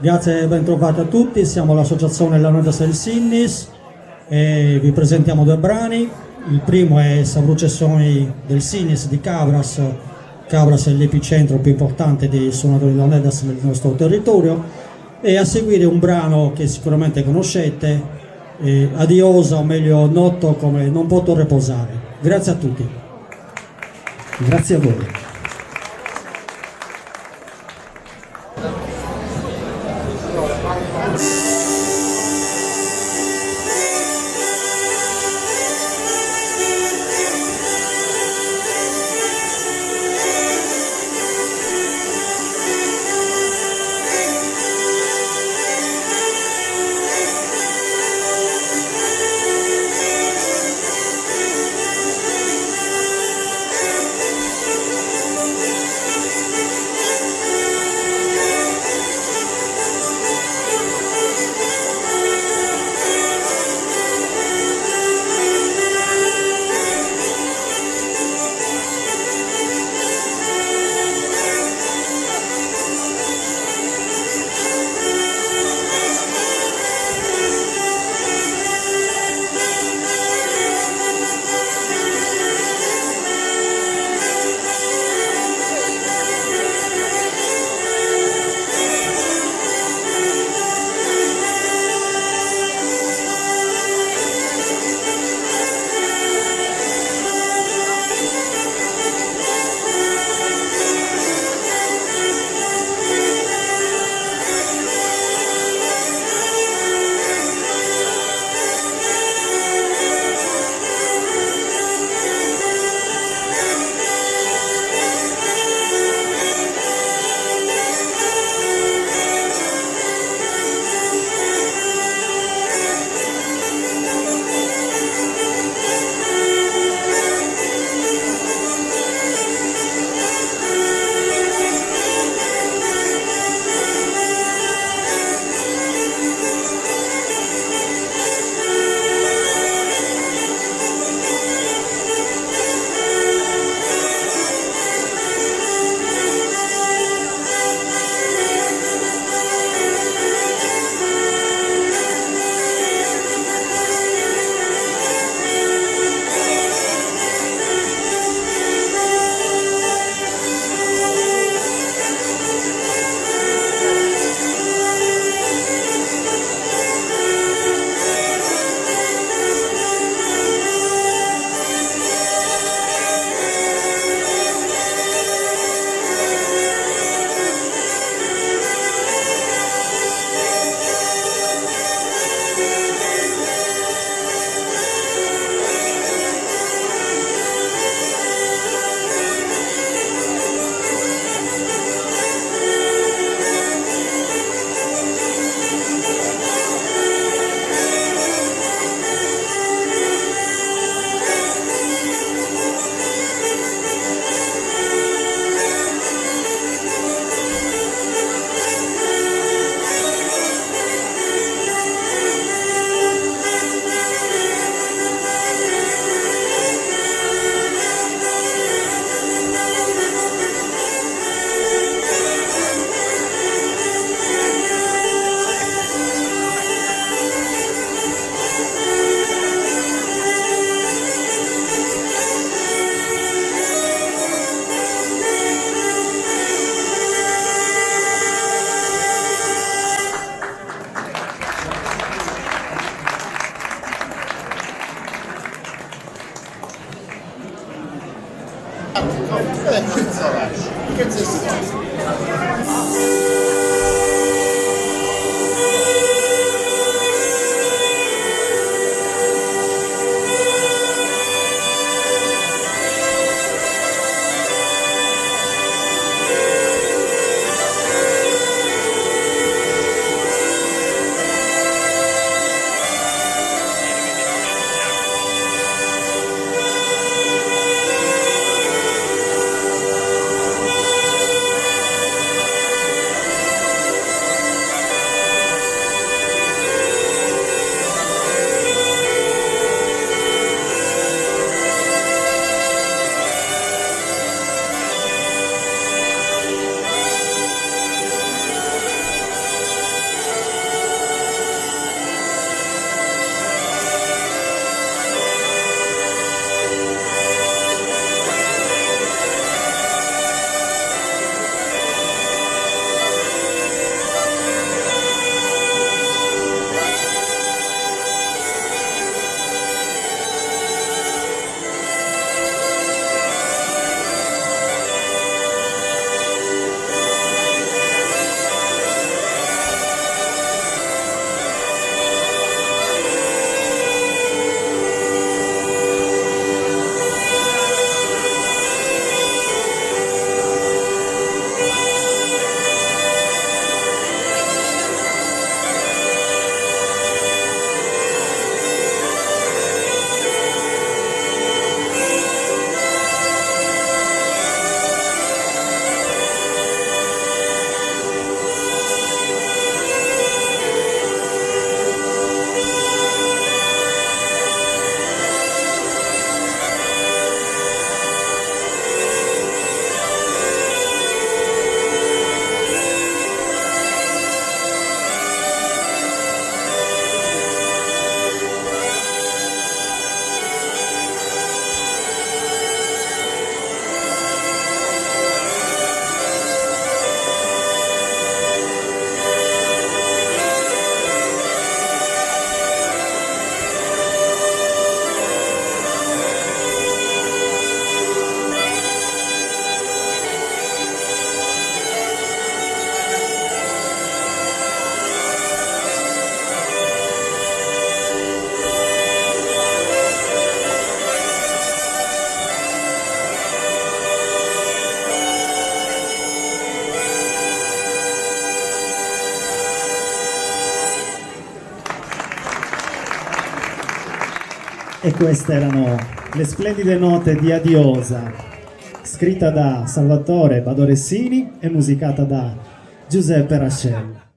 Grazie e ben trovati a tutti, siamo l'associazione Launeddas del Sinnis e vi presentiamo due brani. Il primo è Sa Prucessioni del Sinnis di Cabras. Cabras è l'epicentro più importante dei suonatori launeddas nel nostro territorio e a seguire un brano che sicuramente conoscete, eh, Adiosa o meglio noto come Non poto reposare. Grazie a tutti. Grazie a voi. E queste erano le splendide note di Adiosa, scritta da Salvatore Badore Sini e musicata da Giuseppe Rascella.